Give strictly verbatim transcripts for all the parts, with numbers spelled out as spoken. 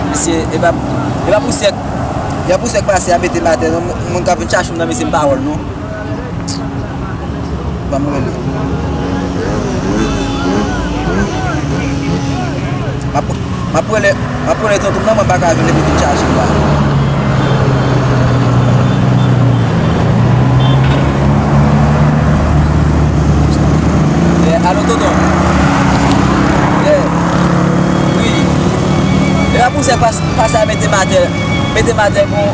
Mesye, e pa, e pa pou sèk, e pa pou sèk pase a mete m atè non, moun k ap vin chache m nan, mesye, m pa wè l non. Ban m rele. M ap, m ap rele, m ap rele tonton m nan, mwen pa ka vin epi vin chache m la. Eh, alo, tonton. Eh, wi. E pa pou sèk pas-, pase a mete m atè, mete m atè, bon,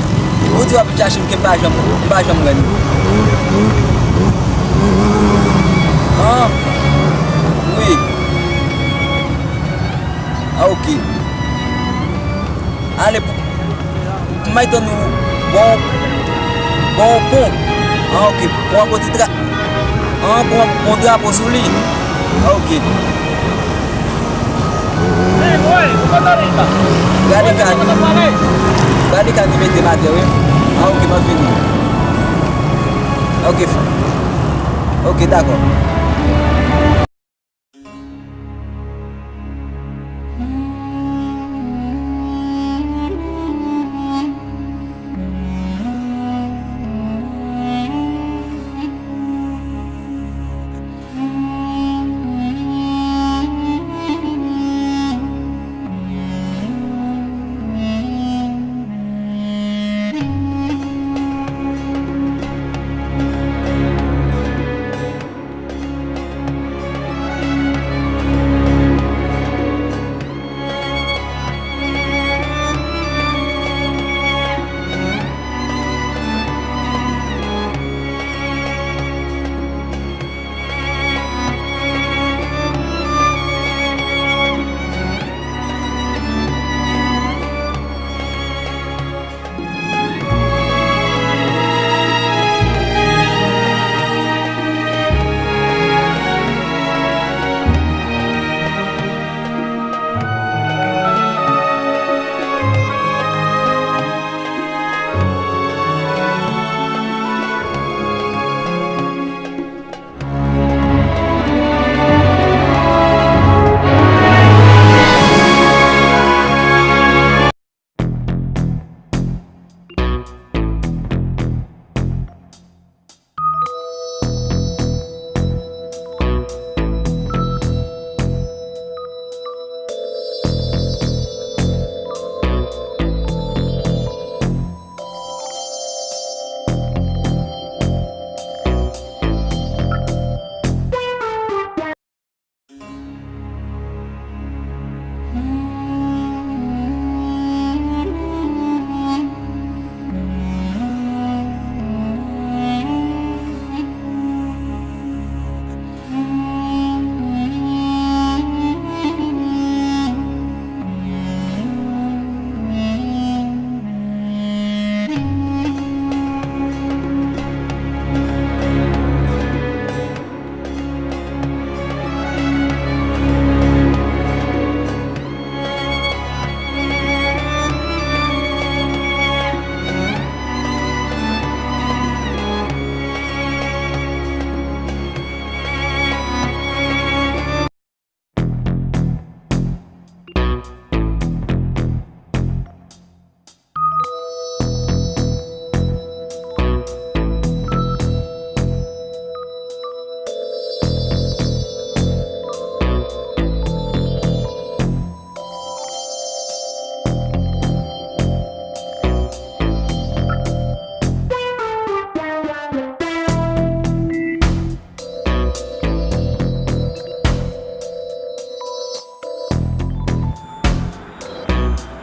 ou di w ap vin chache m ke m pa janm, m pa janm wè nou. Ah, wi. Ah, ok. Ale, pou, pou m ay tann ou, bon, bon, pon. Ah, ok. Pon an kote tra-, ah, pon, pon drapo sou li. Ah, ok. Gade kan. Gade kan li mete m atè, wi. Ah, ok, m ap vini. Ok, f-, ok, dakò.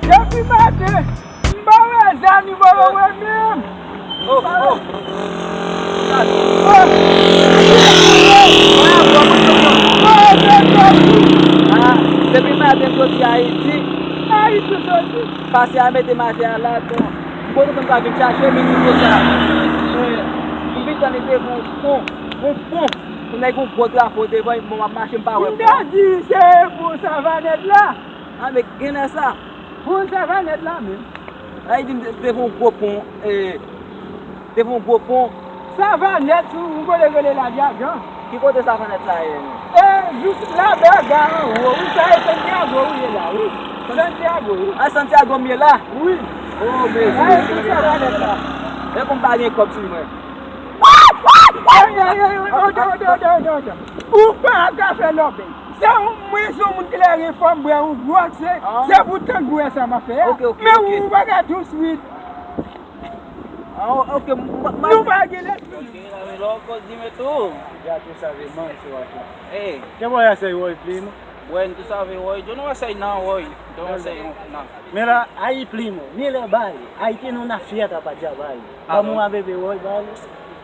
Depi maten, m pa wè zanmi bò yo wè menm. Oh, oh. Ah, depi maten m soti Ayiti. Ayiti soti. Pase a mete m atè a la, bon. M kontan m pa vin chache, men ti konsa. Eh, m vin tann li devan yon pon, yon pon. Yon nèg yon gwo drapo devan, bon, m ap mache, m pa wè pon. M ta di se pon Savanèt la. Ah, men genlè sa. Pon Savanèt la menm. Ay di m de-, devan yon gwo pon, eh, devan yon gwo pon. Savanèt, sou yon kote rele Ladyagan. Ki kote Savanèt sa ye menm? E, jis la Bèga anwo, wi, sa e Sendyabo, wi, ye la, wi. Santiago, wi. A Santiago m ye la? Wi. Oh, mezanmi. Ay, tout sa va nèt la. E konn m pa gen kòb sou mwen. Ay, ay, ay, ay, oke, oke, oke, oke, oke. Ou pa ka fè lòbèy. Se yon, mwen se yon moun klere, fò m bwè yon gwòg, se, se pou tann bwè sa m ap fè a. Oke, oke, oke. Men ou pa ka tou swit. Ah, ok, m, m, m, nou pa gen lè. Ok, la mi loco, dime tú. Ya tú sabes, man, se wak la. Ey. ¿Qué voy a hacer hoy, primo? Bueno, tú sabes, hoy yo no voy a hacer nada hoy. Yo no voy a hacer nada. Mira, ahí, primo, mira, vale. Ahí tiene una fiesta para allá, vale. Ah, vamos a beber hoy, vale.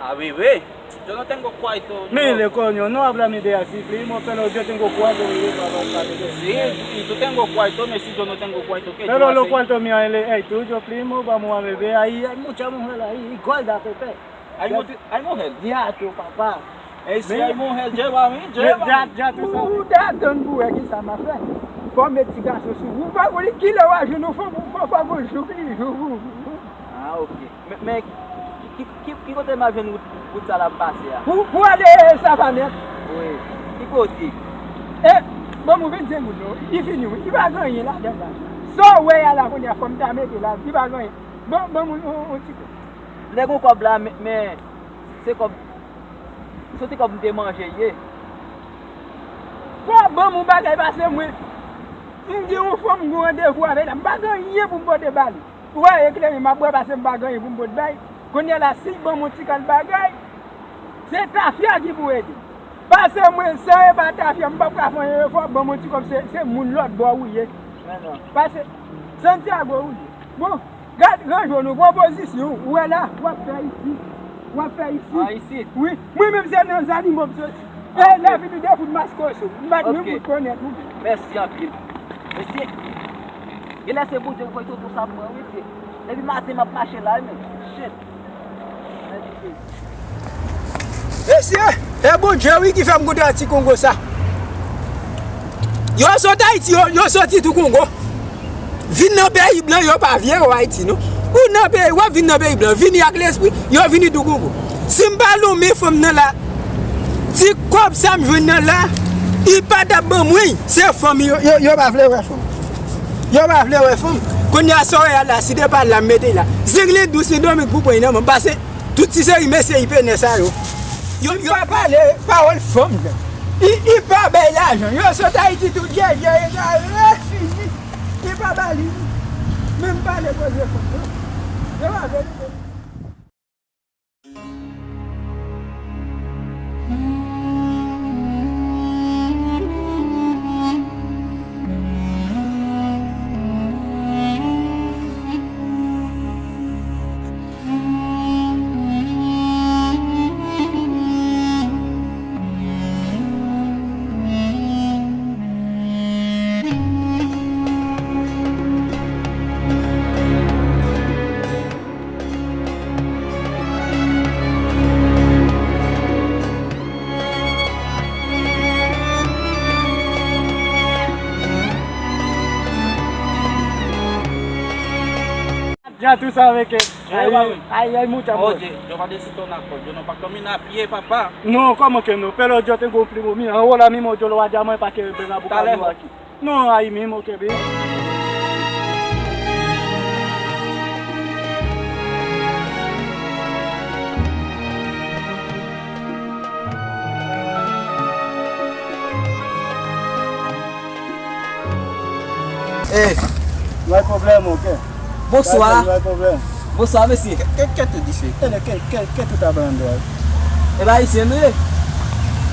A beber? Yo no tengo cuarto. Mire, coño, no háblame de así, primo, pero yo tengo cuarto, yo pa, pa, pa beber. Sí, y tú tengo cuarto, me si yo no tengo cuarto, ¿qué yo voy a hacer? Pero los cuartos míos, él es tuyo, primo, vamos a beber. Ahí hay mucha mujer ahí, y gorda, Pepe. Hay mu-, hay mujer. Ya, tu papá. Ey, si hay mujer, llévame, llévame. Ya, ya tú sabes. Ou ta tann pou wè ki sa m ap fè. Fò m met ti gason sou ou. Ou pa konn ki lè w a jwenn yon fanm, ou fò, fò, fò, jouk li, jouk. Ah, ok. Men, men ki, ki, ki, ki kote m ap jwenn wout, wout sa l ap pase a? Pou, pou ale Savanèt. Wi. Ki kote? E, bon, mwen vin di moun non, li fini wi. Li pa gen anyen ladan la. Sa w wè a la kounye a, fò m ta mete la, li pa gen anyen. Bon, bon, moun, on, on ti kòb. Lè gon kòb la, men, men, se kòb, se ti kòb m te manje ye. Fò w ban m yon bagay pase mwen. M gen yon fanm, m gen yon randevou avè l la. M pa gen anyen pou m pote ba li. Ou wè, eklere m ap bwè pase m pa gen anyen pou m pot bay. Kounye a la, si l ban m yon ti kal bagay, se tafya ki pou ede. Pase mwen, san e pa tafya, m p ap ka fè anyen, fò w ban m yon ti kòb, se, se moun lòt bò ou ye. Pase, Santiago ou ye. Bon, gad, ranjou nou, pran pozisyon, ou wè la, w ap fè isit. W ap fè isit. Ah, isit? Wi. Mwen menm se nan zanimo m soti. E lè vini de fout maskoso. M bat mwen fout konèt ou. Mèsi anpil. Mesye, genlè se Bondye k voye toto sa pou mwen wi, mesye. Depi maten m ap mache la wi, men. Shit. Mesye, e Bondye wi ki fè m kontre a ti Kongo sa. Yo sot Ayiti, yo, yo soti tou Kongo. Vin nan peyi blan, yo pa vye yo Ayiti non. Ou nan peyi, w ap vin nan peyi blan, vini ak lespri, yo vini tou Kongo. Si m pa lonmen fanm nan la, ti kòb sa m jwenn nan la, li pa t ap ban mwen, se fanm yo, yo, yo pa vle wè fanm. Yo pa vle wè fanm. Kounye a sa w wè a la, si te pa la m mete la. Zenglen dous li dòmi pou pran nan men m pase. Tout ti seri mesye ipenè sa yo. Yo, yo pa pale pawòl fanm nan. I, i pa bay lajan. Yo sot Ayiti tou djèdjè, egare, fini. I pa ba li. Menm pale koze fanm nan. Yo pa vle. Ya tú sabes que ahí, ahí hay mucha mujer. Oye, yo padecito una cosa, yo no pa caminar a pie, papá. No, ¿cómo que no? Pero yo tengo un primo mío, ahora mismo yo lo voy a llamar para que venga a buscarlo aquí. No, ahí mismo que vive. Eh, no hay problema, ¿o qué? Bonswa. No hay problema. Bonswa, mesye. ¿Qué, qué, qué tú dices? ¿Qué, qué, qué, qué tú estás hablando ahí? E pa ayisyen nou ye.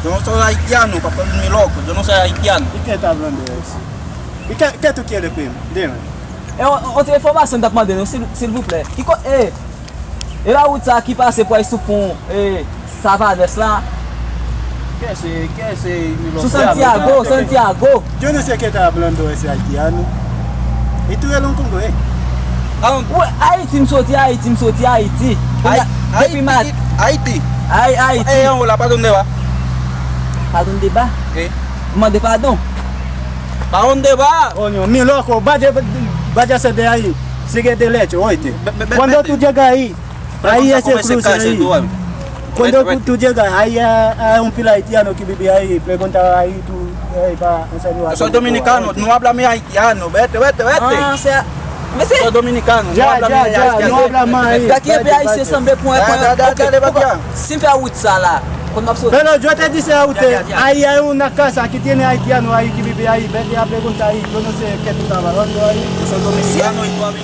Yo no soy haitiano, papá, mi loco, yo no soy haitiano. ¿Y qué está hablando de eso? ¿Y qué, qué tú quieres, primo? Dime. E, on, on ti enfòmasyon m t ap mande nou, sil, silvouplè. Ki ko-, e, e la wout sa ki pase pou al sou pon, e, Savanes la? ¿Qué es, qué es, mi loco? Sou Santiago, Santiago. Yo no sé qué está hablando ese haitiano. Y tú eres un congo, eh. Ah, wi, Ayiti, m soti Ayiti, m soti Ayiti. Ay-, depi Ayiti, mat-, Ayiti. Ay-, Ayiti. Eh, anwo la, pa donde va? Pa donde va? Eh. Mande padon. Pa donde va? Coño, mi loco, vaya, váyase de ahí. Sigue derecho, oíste. Ve-, ve-, ve-, cuando tú llegas ahí, ahí ese cruce ahí. Cuando tú llegas ahí, hay, hay un pila haitiano que vive ahí, pregunta ahí tú. Ey, pa, en serio. Yo soy dominicano, no hablamos haitiano, vete, vete, vete. Ah, se, mesye. Yo soy dominicano, no hablamos haitiano. Gade ki epi ayisyen sanble pou en pwen. Gade, gade, gade. Si m fè wout sa la, kote m ap soti? Pero yo te dice a usted, ahí hay una casa que tiene haitiano ahí que vive ahí, vete a preguntar ahí, yo no sé qué tú estás hablando ahí. Yo soy dominicano y tú a mí.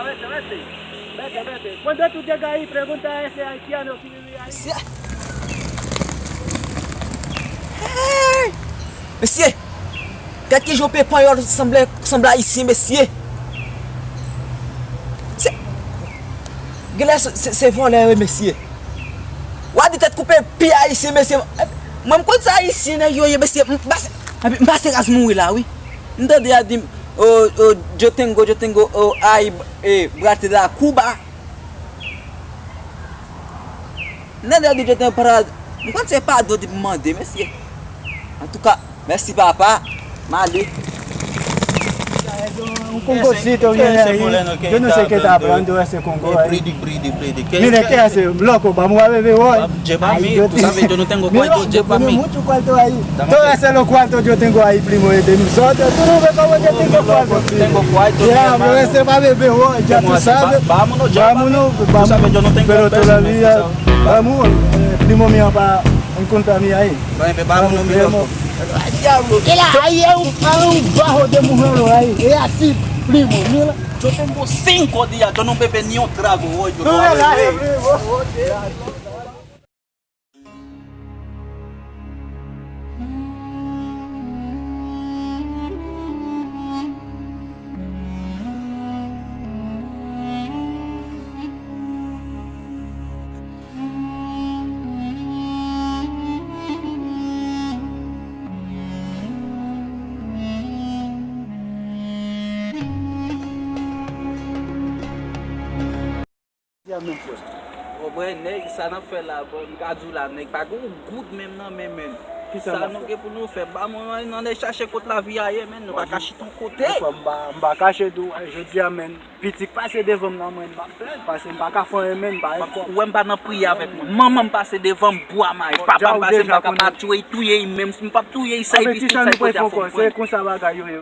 Vete, vete. Vete, vete. Cuando tú llegas ahí, pregunta a ese haitiano que vive ahí. Mesye. Hey! Mesye! Gad kijan yon pè panyòl sanble, sanble ayisyen, mesye! Se, genlè se, se, se vòlè yo ye, mesye. W a di tèt koupe, pi ayisyen, mesye. Mwen, m konn sa ayisyen nèg yo ye, mesye. M pase, m pase raz mouri la, wi. M tande y a di, oh, oh, yo tengo, yo tengo, oh, ay, eh, brate la Cuba. Nèg la di yo te pran, m konn se padon li pou mande, mesye. Antouka, mèsi papa, m ale. Un congocito viene ahí. Yo no sé qué está hablando ese congo ahí. Mira, ¿qué hace, loco? Vamos a beber hoy. Ay, yo te... Mira, yo tiene mucho cuarto ahí. Todo ese los cuartos yo tengo ahí, primo, este. Nosotros, tú no ves cómo yo tengo cuarto, primo. Diablo, ese va a beber hoy, ya tú sabes. Vámonos, vámonos. Pero todavía vamos, eh, primo mío, pa encontrar mi ahí. Vamos, vemos. Ay, diablo. Mira, ahí hay un, hay un bajo de mujeres ahí. Es así, primo, mira. Yo tengo cinco días, yo no bebí ni un trago hoy, yo no voy a beber. Bon, mwen, nèg, sa n ap fè la, bon, m ka di w la, nèg, pa gen yon goud menm nan men, menn. Sa nou gen pou nou fè? Ba mwen, nou ann chache kot lavi a ye, menn, nou pa ka chita yon kote. M pa, m pa kache tou, jodi a, menn, pitit pase devan m nan, mwen, m pa pè, pase m pa ka fè anyen, menn, m pa gen kòb. Ou wè m pa nan priyè avèk mwen. Manman m pase devan m, bwa mayi. Papa m pase, m pa ka pa touye, touye, menm si m p ap touye, sa e pitit, sa e kote a fò m pran. Se konsa bagay yo ye.